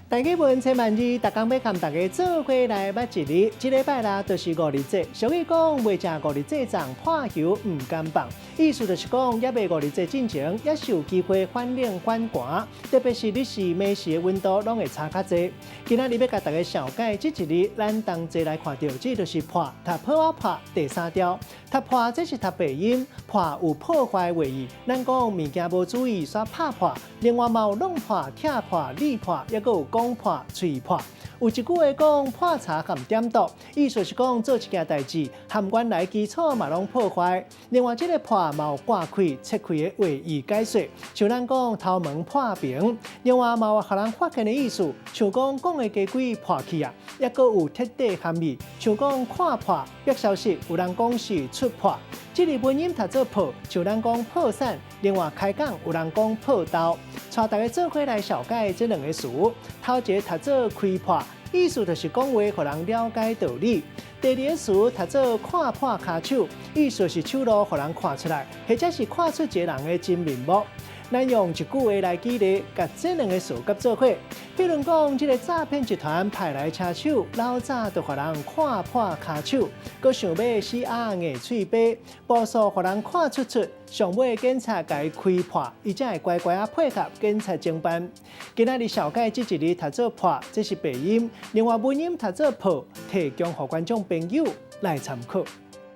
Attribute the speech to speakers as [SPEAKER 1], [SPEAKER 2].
[SPEAKER 1] 大家問千萬字，逐工欲共大家做伙來捌一字。這禮拜啦，就是五日節。俗語講，未食五日節粽，破油毋敢放。意思就是講，猶未五日節進前，猶是有機會反冷反寒，特別是日時暝時的溫度攏會差較濟。今仔日欲共大家紹介這一字，咱同齊來看著，這就是破，讀破仔破第三調。讀破這是讀白音，破有破壞話意。咱講物件無注意，煞拍破。另外嘛有弄破、拆破、裂破，猶閣有講破、喙破。有一句話講破茶含點毒，意思是講做一件代誌，含原來基礎嘛攏破壞。另外，這个破嘛有割開、切開的話意解說，像咱講頭毛破平。另外嘛有予人發現的意思，像講講的家己破去啊，猶閣有徹底含義，像講看破。別消息有人講是出破。這个文音讀做破，像咱講破產。另外開講有人講破刀，帶大家做伙來紹介這兩个詞。頭一个讀做開破，意思就是講話予人了解道理。第二个詞讀做看破跤手，意思是手路予人看出來，或者是看出一个人的真面目。咱用一句話來舉例，共這兩个詞佮做伙。比如講，這个詐騙集團派來車手，老早就予人看破跤手，閣想欲死鴨硬喙爬，步數予人看出出，上尾警察共伊開破，伊才會乖乖仔配合警察偵辦。今仔日紹介這一字讀做破，這是白音；另外文音讀做破，提供予觀眾朋友來參考。